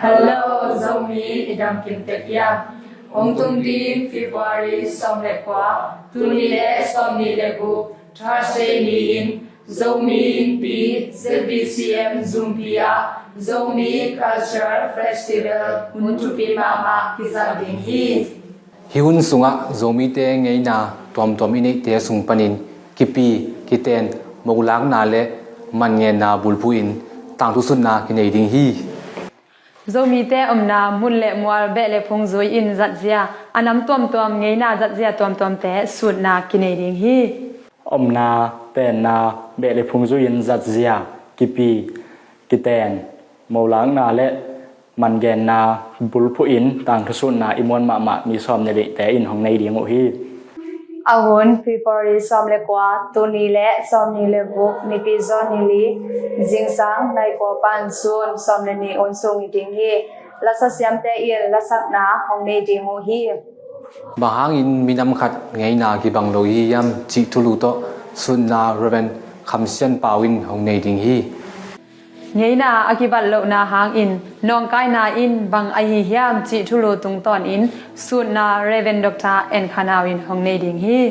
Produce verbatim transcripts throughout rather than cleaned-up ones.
Hello, Zomi i dam kim tek hiam? Hong tung ding February sawm le kua, tul nih le sawm nih le guk, Thursday ni-in Zomi Innpi Z B C M Zumpi ah Zomi Cultural Festival hun thupi mahmah kizang ding hi. Hih hun sungah Zomite ngeina tuamtuam i neihte sung panin kipi, kiten, molakna le mangenna bulphuh in tangthu sutna kinei ding hi. Zomite omna mun le mual beh le phung zui-in zatzia, a nam tuamtuam ngeina zatzia tuamtuamte sutna kinei ding hi. Omna, tenna, beh le phung zui-in zatzia, kipi, kiten, molakna le mangenna bulphuh in tangthu sutna i muan mahmah mi sawm le nihte in hong nei ding uh hi. A hun February sawm le kua, tul nih le sawm nih le guk, Nipi zawn ni li, zingsang nai kua pan sun sawm le nih hun sung hi ding hi. Lasa siamte in lasakna hong nei ding uh hi. Bang hangin minam khat ngeina kibang lo hi hiam cih thulu tawh sutna Reverend Kham Sian Pau in hong nei ding hi. Ngeina a kibat lohna hangin nawngkaina in bang ahi hiam cih thulu tungtawnin sutna Reverend Doctor En Khan Aung in hong nei ding hi.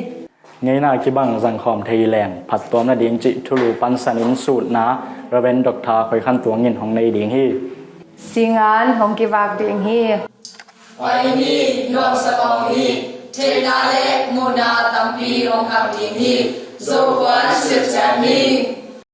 Ngeina kibang zangkhawm thei leng phattuam nading cih thulu pansanin sutna Reverend Doctor Khoi Khan Tuang in hong nei ding hi. Singan hong kivak ding hi. Pai ni, nuamsa kawm hi. Theihna le muhna tampi hong khang ding hi. Zokuan Siacian Ming.